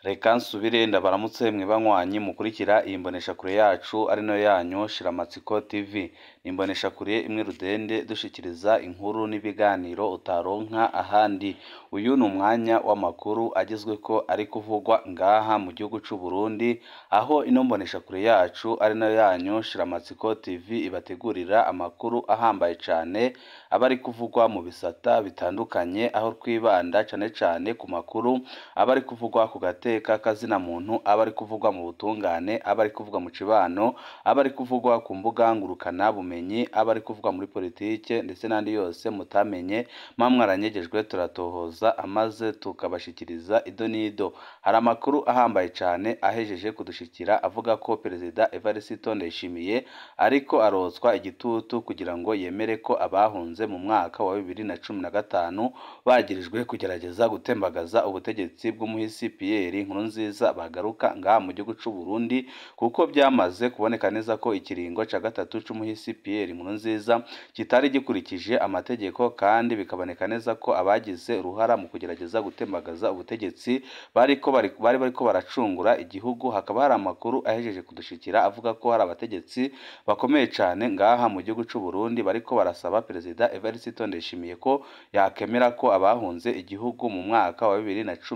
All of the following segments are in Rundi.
Reka nsubire ndabaramutse mwe banywanyi mukurikira iyi mboneshakure yacu ari nayo yanyu Shiramatsiko TV. Ni imboneshakure imwe rudende dushikiriza inkuru n'ibiganiro utaronka ahandi. Uyu ni umwanya w'amakuru agezweko ari kuvugwa ngaha mu gihugu c'u Burundi, aho ino mboneshakure yacu ari nayo yanyu Shiramatsiko TV ibategurira amakuru ahambaye cane aba ari kuvugwa mu bisata bitandukanye, aho twibanda cane cane ku makuru aba ari kuvugwa ku gateka kazina muntu, aba ari kuvugwa mu butungane, aba ari kuvugwa mu cibano, aba ari kuvugwa ku mbuga ngurukana bumenyi, aba ari kuvugwa muri politike ndetse n'andi yose mutamenye muba mwaranyegejwe, turatohoza amaze tukabashikiriza ido n'ido. Hari amakuru ahambaye cane ahejeje kudushikira avuga ko Perezida Evariste Ndayishimiye ariko arotswa igitutu kugira ngo yemere ko abahunze mu mwaka wa 2015 bagirijwe kugerageza gutembagaza ubutegetsi bw'umuhisi Pierre Nkurunziza bagaruka ngaha mu gihugu c'u Burundi, kuko byamaze kuboneka neza ko ikiringo ca gatatu c'umuhisi Pierre Nkurunziza kitari gikurikije amategeko, kandi bikaboneka neza ko abagize uruhara mu kugerageza gutembagaza ubutegetsi bari bariko baracungura igihugu. Hakaba hari amakuru ahejeje kudushikira avuga ko hari abategetsi bakomeye cane ngaha mu gihugu c'u Burundi bariko barasaba Perezida Evariste Ndayishimiye ko yakemera ko abahunze igihugu mu mwaka wa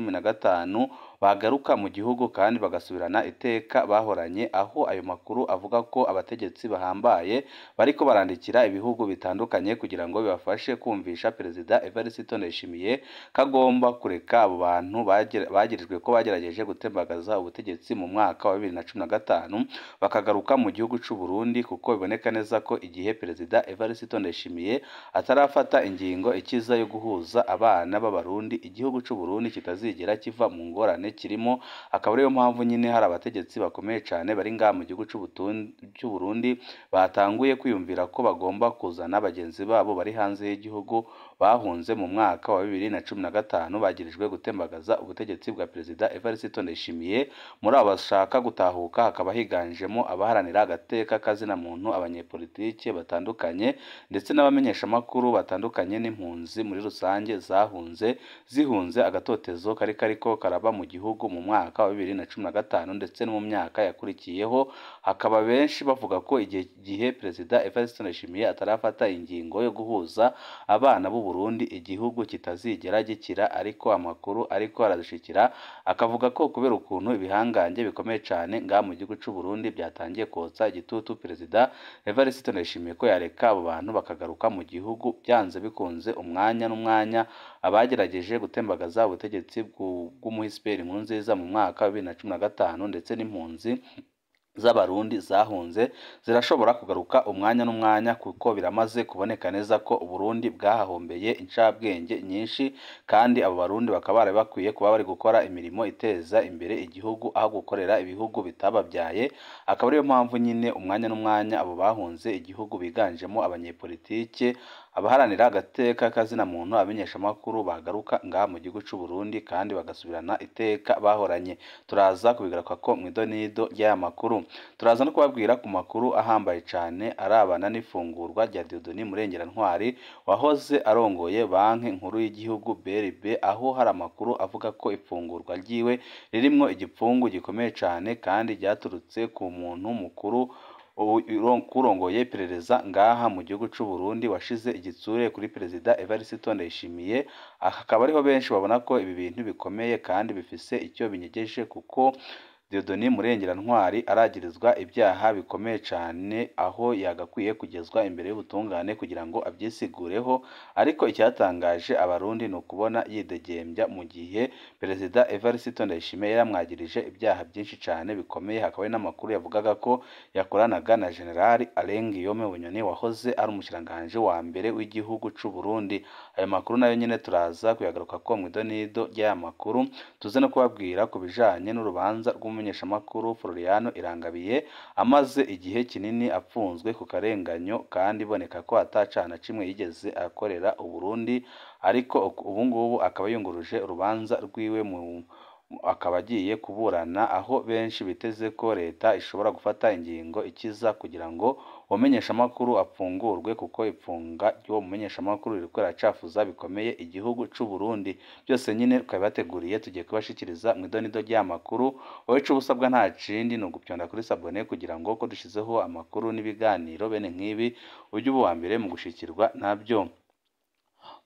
2015 bagaruka mu gihugu kandi bagasubirana iteka bahoranye, aho ayo makuru avuga ko abategetsi bahambaye bariko barandikira ibihugu bitandukanye kugira ngo bibafashe kumvisha Perezida Evariste Ndayishimiye ko agomba kureka abo bantu bagirijwe ko bagerageje gutembagaza ubutegetsi mu mwaka wa 2015 bakagaruka mu gihugu c'u Burundi, kuko biboneka neza ko igihe Perezida Evariste Ndayishimiye atarafata ingingo ikiza yo guhuza abana b'Abarundi, igihugu c'u Burundi kitazigera kiva mu ngorane kirimo. Akaba ariyo mpamvu nyine hari abategetsi bakomeye cane bari ngaha mu gihugu c'u Burundi batanguye kwiyumvira ko bagomba kuzana bagenzi babo bari hanze y'igihugu bahunze mu mwaka wa 2015 bagirijwe gutembagaza ubutegetsi bwa Perezida Evariste Ndayishimiye. Muri abo bashaka gutahuka hakaba higanjemo abaharanira agateka kazina muntu, abanyepolitike batandukanye ndetse n'abamenyeshamakuru batandukanye n'impunzi muri rusange zahunze zihunze agatotezo kari kariko karaba mu gihugu mu mwaka wa 2015 ndetse no mu myaka yakurikiyeho. Hakaba benshi bavuga ko igihe Perezida Evariste Ndayishimiye atarafata ingingo yo guhuza abana b'u Burundi igihugu kitazigera gikira, ariko amakuru ariko aradushikira akavuga ko kubera ukuntu ibihangange bikomeye cane ngaha mu gihugu c'u Burundi byatangiye kotsa igitutu Perezida Evariste Ndayishimiye ko yareka abo bantu bakagaruka mu gihugu, byanze bikunze umwanya n'umwanya abagerageje gutembagaza ubutegetsi bw'umuhisi Pierre Nkurunziza mu mwaka wa 2015 ndetse n'impunzi z'Abarundi zahunze zirashobora kugaruka umwanya n'umwanya, kuko biramaze kuboneka neza ko Uburundi bwahahombeye incabwenge nyinshi, kandi abo Barundi bakaba bari bakwiye kuba bari gukora imirimo iteza imbere igihugu aho gukorera ibihugu bitababyaye. Akaba ariyo mpamvu nyine umwanya n'umwanya abo bahunze igihugu biganjemo abanyepolitike, abaharanira agateka kazina muntu, abamenyeshamakuru bagaruka ngaha mu gihugu c'u Burundi kandi bagasubirana iteka bahoranye. Turaza kubigaruka ko mw'idonido ry'aya makuru. Turaza no kubabwira ku makuru ahambaye cane arabana n'ifungurwa rya Dieudonné Murengerantwari wahoze arongoye Banki Nkuru y'igihugu BRB, aho hari amakuru avuga ko ifungurwa ryiwe ririmwo igipfungu gikomeye cane kandi ryaturutse ku muntu mukuru kurongoye iperereza ngaha mu gihugu c'u Burundi washize igitsure kuri Perezida Evariste Ndayishimiye. Akaba ariho benshi babona ko ibi bintu bikomeye kandi bifise icyo binyegeje, kuko Dieudonné Murengerantwari aragirizwa ibyaha bikomeye cane, aho yagakwiye kugezwa imbere y'ubutungane kugira ngo abyisigureho. Ariko icyatangaje Abarundi ni ukubona yidegembya mu gihe Perezida Evariste Ndayishimiye yaramwagirije ibyaha byinshi cane bikomeye. Hakaba hari n'amakuru yavugaga ko yakoranaga na General Alain Guillaume Bunyoni wahoze ari umushikiranganji wa mbere w'igihugu c'u Burundi. Ayo makuru nayo nyene turaza kuyagaruka ko mw'idonido ry'aya makuru. Tuze no kubabwira ku bijanye n'urubanza rw'umumenyeshamakuru Floriano Irangabiye amaze igihe kinini apfunzwe ku karenganyo kandi iboneka ko atacana kimwe yigeze akorera Uburundi, ariko ubu ngubu akaba yunguruje urubanza rwiwe akaba agiye kuburana, aho benshi biteze ko leta ishobora gufata ingingo ikiza kugira ngo uwo mumenyeshamakuru apfungurwe kuko ipfunga ry'uwo mumenyeshamakuru ririko riracafuza bikomeye igihugu c'u Burundi. Byose nyine twabibateguriye, tugiye kubashikiriza mw'idonido ry'amakuru. Wowe ico usabwa nta kindi ni ugupyonda kuri sabone kugira ngo ko dushizeho amakuru n'ibiganiro bene nk'ibi ujye uba uwa mbere mu gushikirwa nabyo.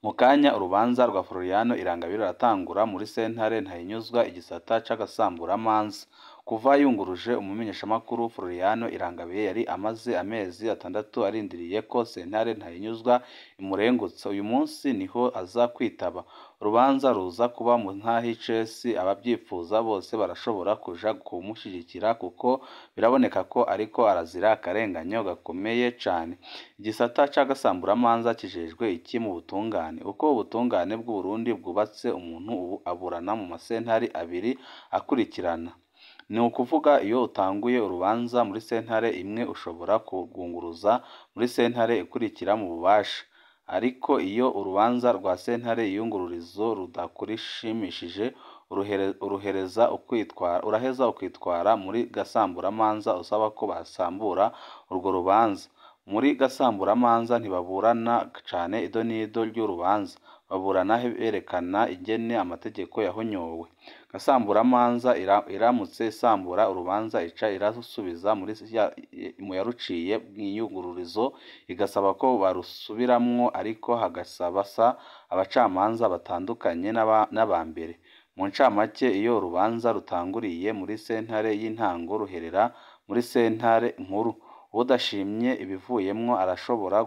Mu kanya urubanza rwa Floriano Irangabire ruratangura muri sentare Ntahinyuzwa igisata c'agasamburamanza. Kuva yunguruje umumenyeshamakuru Floriano Irangabiye yari amaze amezi 6 arindiriye ko sentare Ntahinyuzwa imurengutsa. Uyu munsi niho aza kwitaba. Urubanza ruza kuba mu ntahicesi, abavyipfuza bose barashobora kuja kumushigikira kuko biraboneka ko ariko arazira akarenganyo gakomeye cane. Igisata c'agasamburamanza kijejwe iki mu butungane? Uko ubutungane bw'u Burundi bwubatse, umuntu ubu aburana mu masentare abiri akurikirana. Ni ukuvuga iyo utanguye urubanza muri sentare imwe ushobora kurwunguruza muri sentare ikurikira mu bubasha. Ariko iyo urubanza rwa sentare y'iyungururizo rudakurishimishije, uraheza ukitwara muri gasamburamanza usaba ko basambura urwo rubanza. Muri gasamburamanza ntibaburana cane idonido ry'urubanza, baburana berekana ingene amategeko yahonyowe. Gasamburamanza iramutse isambura urubanza ica irarusubiza mu yaruciye mw'iyungururizo, igasaba ko barusubiramwo ariko hagasabasa abacamanza batandukanye n'aba mbere. Mu ncamake, iyo urubanza rutanguriye muri sentare y'intango ruherera muri sentare nkuru. Uwudashimye ibivuyemwo arashobora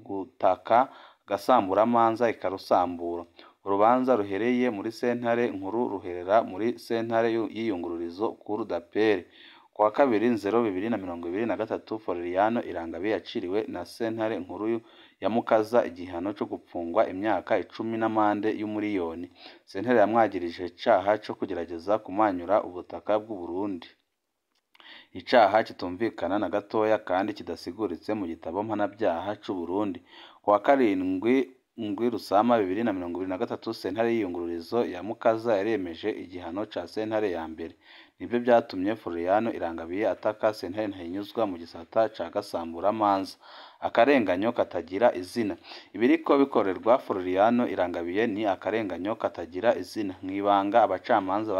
gutaka gasamburamanza ikarusambura. Urubanza ruhereye muri sentare nkuru ruherera muri sentare y'iyungururizo cour d'appel. Kuwa 2 Nzero 2023, Floriano Irangabiye yaciriwe na sentare nkuru ya Mukaza igihano co gupfungwa imyaka 10 n'amande y'umuriyoni. Sentare yamwagirije icaha co kugerageza kumanyura ubutaka bw'u Burundi. Icaha kitumvikana na gatoya kandi kidasiguritse mu gitabo mpanavyaha c'u Burundi. Kuwa 7 Rusama 2023, sentare y'iyungururizo ya Mukaza yaremeje igihano ca sentare ya mbere. Nivyo vyatumye Floriano Irangabiye ataka sentare Ntahinyuzwa mu gisata ca gasamburamanza. Akarenganyo katagira izina. Ibiriko bikorerwa Floriano Irangabiye ni akarenganyo katagira izina. Mw'ibanga abacamanza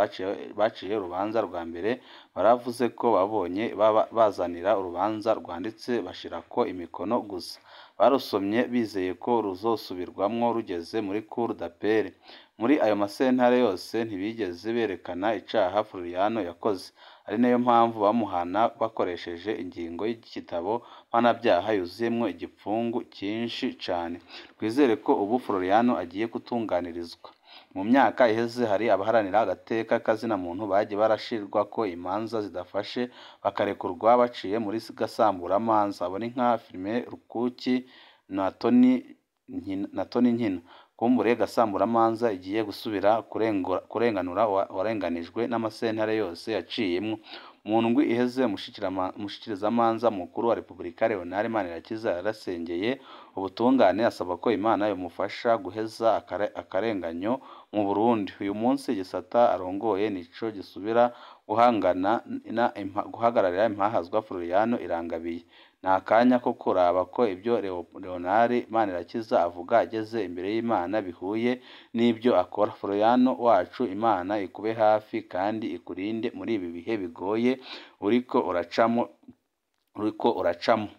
baciye urubanza rwa mbere baravuze ko babonye bazanira urubanza rwanditse bashirako imikono gusa. Barusomye bizeye ko ruzosubirwamwo rugeze muri cour d'appel. Muri ayo masentare yose ntibigeze berekana icaha Floriano yakoze, ari nayo mpamvu bamuhana bakoresheje ingingo y'igitabo mpanavyaha yuzuyemwo igipfungu cinshi cane. Twizere ko ubu Floriano agiye gutunganirizwa. Mu myaka iheze hari abaharanira agateka k'azina muntu bagiye barashirwako imanza zidafashe bakarekurwa baciye muri gasamburamanza. Abo ni nka Firmin Rukuki na Tony Nkina. Kumbure gasamburamanza igiye gusubira kurenganura uwarenganijwe n'amasentare yose yaciyemwo. Mu ndwi iheze umushikirizamanza mukuru wa Repubulika Leonard Manirakiza yarasengeye ubutungane asaba ko Imana yomufasha guheza akarenganyo mu Burundi. Uyu munsi igisata arongoye nico gisubira guhagararira impahazwa Floriano Irangabiye. Ni akanya ko kuraba ko ibyo Leonard Manirakiza avuga ageze imbere y'Imana bihuye n'ibyo akora. Floriano wacu, Imana ikube hafi kandi ikurinde muri ibi bihe bigoye uriko uracamo.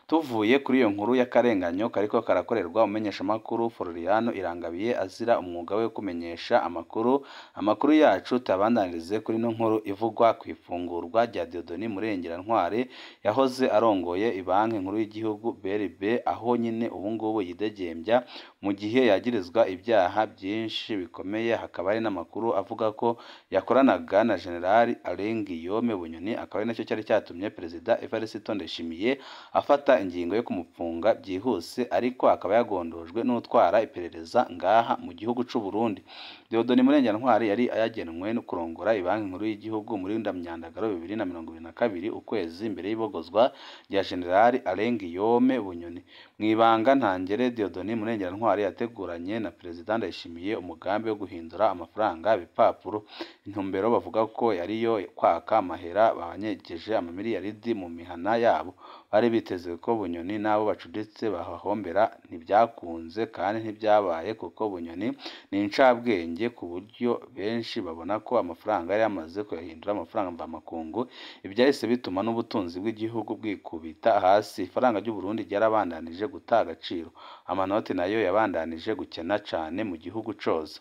Tuvuye kuri iyo nkuru y'akarenganyo kariko karakorerwa umumenyeshamakuru Floriano Irangabiye azira umwuga we kumenyesha amakuru, amakuru yacu tuyabandanirize kuri ino nkuru ivugwa ku ifungurwa rya Dieudonné Murengerantwari yahoze arongoye Ibanki Nkuru y'Igihugu BRB, aho nyine ubu ngubu yidegembya mu gihe yagirizwa ibyaha byinshi bikomeye. Hakaba hari n'amakuru avuga ko yakoranaga na General Alain Guillaume Bunyoni, akaba ari nacyo cyari cyatumye Perezida Evariste Ndayishimiye afata ingingo yo kumupfunga byihuse, ariko akaba yagondojwe n'utwara iperereza ngaha mu gihugu c'u Burundi. Dieudonné Murengerantwari yari yagenwe no kurongora Ibanki Nkuru y'Igihugu muri Ndamyandagaro 2022, ukwezi mbere y'ibogozwa rya General Alain Guillaume Bunyoni. Mu ibanga ntangere, Dieudonné Murengerantwari yateguranye na Perezida Ndayishimiye umugambi wo guhindura amafaranga ibipapuro, intumbero bavuga ko yariyo kwaka amahera banyegeje amamiliyaridi mu mihana yabo. Bari biteze ko Bunyoni n'abo bacuditse bahahombera, ntibyakunze kandi ntibyabaye kuko Bunyoni ni incabwenge ku buryo benshi babona ko amafaranga yari yamaze kuyahindura amafaranga mvamakungu, ivyahise bituma n'ubutunzi bw'igihugu bwikubita hasi. Ifaranga ry'u Burundi ryarabandanije guta agaciro, amanoti nayo yabandanije gukena cane mu gihugu cose.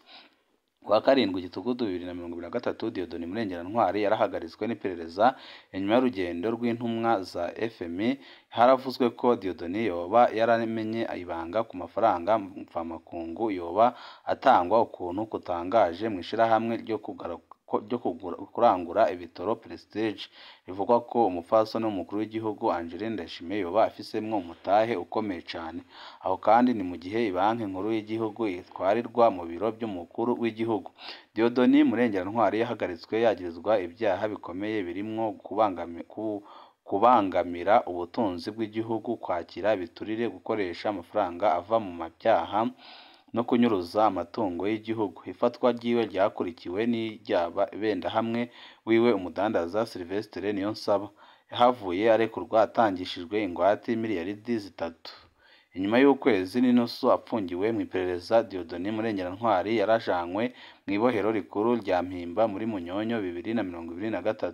Kuwa karindwi Gitugudu 2023, Dieudonné Murengerantwari yarahagaritswe n'iperereza inyuma y'urugendo rw'intumwa za FMI. Haravuzwe ko Dieudonné yoba yaramenye ibanga ku mafaranga mvamakungu yoba atangwa ukuntu kutangaje mw'ishirahamwe ryo kurangura ibitoro Prestige. Bivugwa ko umupfasoni w'umukuru w'igihugu Angeline Ndayishimiye yoba afisemwo umutahe ukomeye cane. Aho kandi ni mu gihe Banki Nkuru y'igihugu itwarirwa mu biro vy'umukuru w'igihugu. Dieudonné Murengerantwari yahagaritswe yagirizwa ivyaha bikomeye birimwo kubangamira ubutunzi bw'igihugu, kwakira ibiturire, gukoresha amafaranga ava mu vyaha no kunyuruza amatungo y'igihugu. Ifatwa ryiwe ryakurikiwe n'irya bendahamwe wiwe umudandaza Sylvestre Niyonsaba, yahavuye arekurwa atangishijwe ingwate y'imiliyaridi 3. Inyuma y'ukwezi n'inusu apfungiwe mw'iperereza, Dieudonné Murengerantwari yarajanywe mw'ibohero rikuru rya Mpimba muri Munyonyo 2023,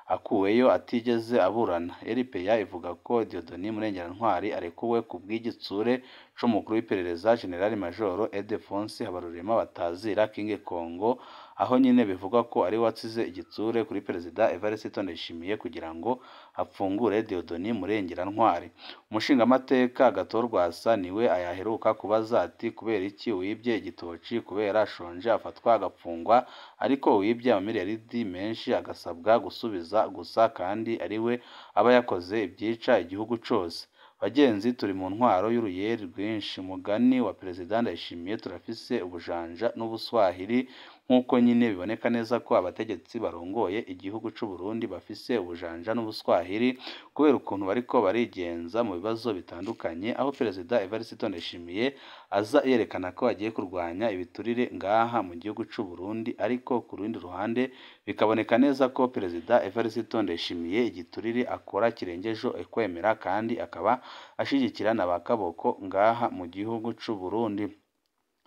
akuweyo atigeze aburana. RPA ivuga ko Dieudonné Murengerantwari arekuwe ku bw'igitsure c'umukuru w'iperereza General Major Ildephonse Habarurema batazira King Kongo, aho nyine bivugwa ko ari we watsize igitsure kuri Perezida Evariste Ndayishimiye kugira ngo apfungure Dieudonné Murengerantwari. Umushingamateka Agathon Rwasa niwe yaheruka kubaza ati kubera iki uwibye igitoki kubera ashonje afatwa agapfungwa, ariko uwibye amamiliyaridi menshi agasabwa gusubiza gusa kandi ariwe aba yakoze ibyica igihugu cose. Bagenzi, turi mu ntwaro y'uruyeri rwinshi, umugani wa Perezida Ndayishimiye, turafise ubujanja n'ubuswahili, nk'uko nyine biboneka neza ko abategetsi barongoye igihugu c'u Burundi bafise ubujanja n'ubuswahili kubera ukuntu bariko barigenza mu bibazo bitandukanye, aho Perezida Evariste Ndayishimiye aza yerekana ko agiye kurwanya ibiturire ngaha mu gihugu c'u Burundi, ariko ku rundi ruhande bikaboneka neza ko Perezida Evariste Ndayishimiye igiturire akora kirengeje ukwemera, kandi akaba ashigikira na ba kaboko ngaha mu gihugu c'u Burundi.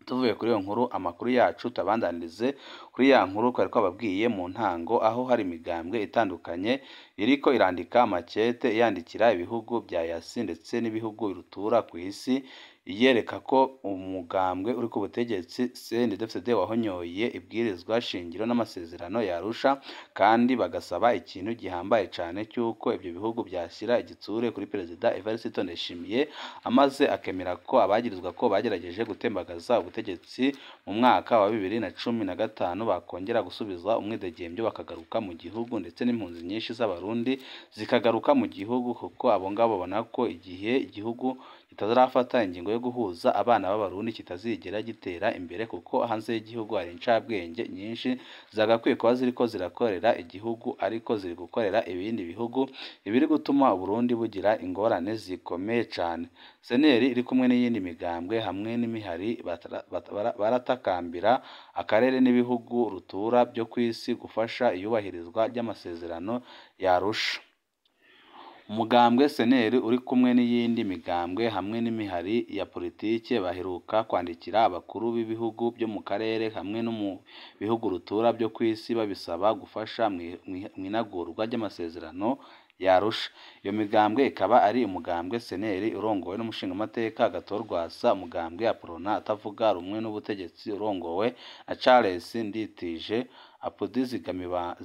Tuvuye kuri iyo nkuru, amakuru yacu tabandanirize kuri ya nkuru twari twababwiye mu ntango, aho hari imigambwe itandukanye iriko irandika amakete yandikira ibihugu bya EAC ndetse n'ibihugu rutura ku isi, yereka ko umugambwe uri ku butegetsi CNDD-FDD wahonyoye ibwirizwa shingiro n'amasezerano ya Arusha, kandi bagasaba ikintu gihambaye cane cy'uko ibyo bihugu byashyira igitsure kuri Perezida Evariste Ndayishimiye, amaze akemera ko abagirizwa ko bagerageje gutembagaza ubutegetsi mu mwaka wa 2015 bakongera gusubizwa umwidegembyo bakagaruka mu gihugu, ndetse n'impunzi nyinshi z'Abarundi zikagaruka mu gihugu, kuko abo ngabo babona ko igihe igihugu kitazarafata ingingo yo guhuza abana b'Abarundi kitazigera gitera imbere, kuko hanze y'igihugu hari incabwenge nyinshi zagakwiye kuba ziriko zirakorera igihugu ariko ziri gukorera ibindi bihugu, ibiri gutuma Uburundi bugira ingorane zikomeye cane. Seneri iri kumwe n'iyindi migambwe hamwe n'imihari baratakambira akarere n'ibihugu rutura byo kw'isi gufasha iyubahirizwa ry'amasezerano ya Arusha. Umugambwe Seneri uri kumwe n'iyindi migambwe hamwe n'imihari ya politike baheruka kwandikira abakuru b'ibihugu byo mu karere hamwe no mu bihugu rutura byo kw'isi babisaba gufasha mw'inagurwa ry'amasezerano ya Arusha. Iyo migambwe ikaba ari umugambwe Seneri urongowe n'umushingamateka Agathon Rwasa, umugambwe Aprona atavuga rumwe n'ubutegetsi urongowe na Charles Nditije, Apodi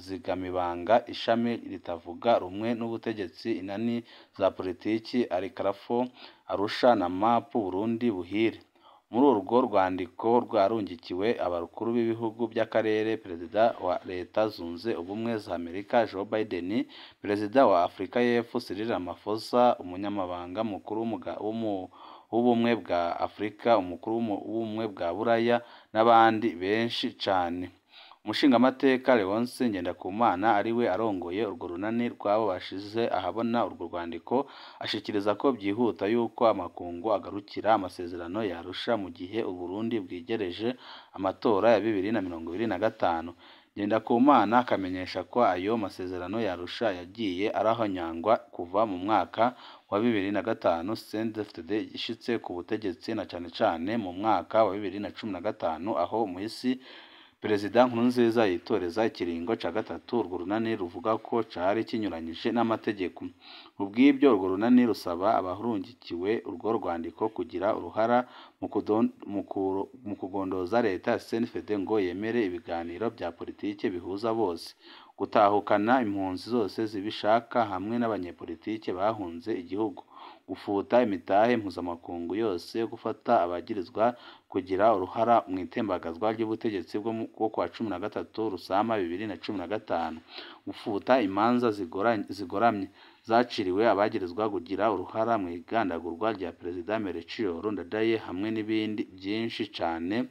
Zigamibanga ishami ritavuga rumwe n'ubutegetsi, inani za politiki Arikarafo Arusha na MAP Burundi Buhire. Muri urwo rwandiko rwarungikiwe abakuru b'ibihugu by'akarere, Perezida wa Leta Zunze Ubumwe za Amerika Joe Biden, Perezida wa Afurika y'Epfo Cyril Ramaphosa, Umunyamabanga Mukuru w'Ubumwe bwa Afurika, Umukuru w'Ubumwe bwa Buraya n'abandi benshi cane. Umushingamateka Leonce Ngendakumana ariwe arongoye urwo runani rw'abo bashize ahabona urwo rwandiko, ashikiriza ko byihuta yuko amakungu agarukira amasezerano ya Arusha mu gihe Uburundi bwigereje amatora ya 2025. Ngendakumana akamenyesha ko ayo masezerano ya Arusha yagiye arahonyangwa kuva mu mwaka wa 2005 CNDD-FDD ishitse ku butegetsi, na cane cane mu mwaka wa 2015 aho muhisi Perezida Nkurunziza yitoreza ikiringo ca gatatu. Urwo runani ruvuga ko cari kinyuranyije n'amategeko. Kubw'ibyo, urwo runani rusaba abarungikiwe urwo rwandiko kugira uruhara mu kugondoza leta ya CNDD-FDD ngo yemere ibiganiro vya politike bihuza bose, gutahukana impunzi zose zibishaka hamwe n'abanyepolitike bahunze igihugu, gufuta imitahe mpuzamakungu yose yo gufata abagirizwa kugira uruhara mu itembagazwa ry'ubutegetsi bwo kuwa 13 Rusama 2015, gufuta imanza zigoramye zaciriwe abagirizwa kugira uruhara mu igandagurwa rya Perezida Melchior Ndadaye, hamwe n'ibindi vyinshi cane,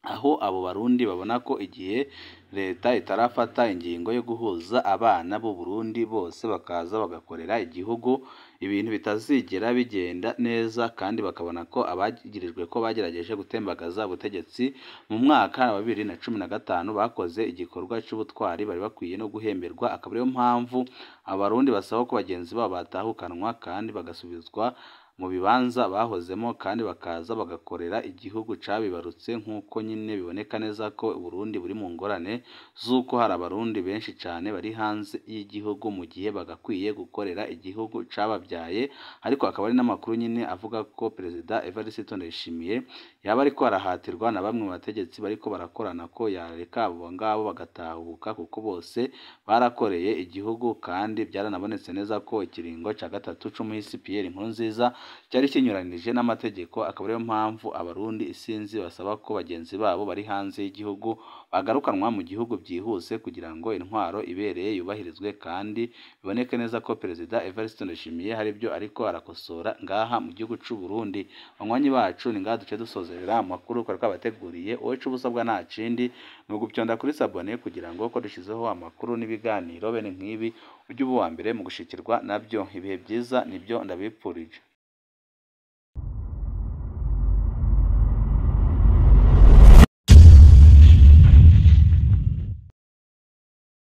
aho abo Barundi babona ko igihe leta itarafata ingingo yo guhuza abana b'u Burundi bose bakaza bagakorera igihugu, ibintu bitazigera bigenda neza, kandi bakabona ko abagirijwe ko bagerageje gutembagaza ubutegetsi mu mwaka wa 2015 bakoze igikorwa c'ubutwari bari bakwiye no guhemberwa. Akaba ariyo mpamvu Abarundi basaba ko bagenzi babo batahukanwa kandi bagasubizwa mu bibanza bahozemo, kandi bakaza bagakorera igihugu cabibarutse, nk'uko nyine biboneka neza ko Uburundi buri mu ngorane z'uko hari Abarundi benshi cane bari hanze y'igihugu mu gihe bagakwiye gukorera igihugu cababyaye. Ariko akaba ari n'amakuru nyine avuga ko Perezida Evariste Ndayishimiye yaba ariko arahatirwa na bamwe mu bategetsi bariko barakorana ko yareka abo ngabo bagatahuka, kuko bose barakoreye igihugu, kandi byaranabonetse neza ko ikiringo ca gatatu c'umuhisi Pierre Nkurunziza cyari kinyuranije n'amategeko. Akaba ariyo mpamvu Abarundi isinzi basaba ko bagenzi babo bari hanze y'igihugu bagarukanwa mu gihugu byihuse, kugira ngo intwaro ibereye yubahirizwe, kandi biboneke neza ko Perezida Evariste Ndayishimiye hari ibyo ariko arakosora ngaha mu gihugu c'u Burundi. Banywanyi bacu, ni ngaha duce dusozerera amakuru twari twabateguriye. Wowe ico uba usabwa nta kindi ni ugupyonda kuri sabone, kugira ngo ko dushizeho amakuru n'ibiganiro bene nk'ibi ujye uba uwa mbere mu gushikirwa nabyo. Ibihe byiza nibyo ndabipfurije.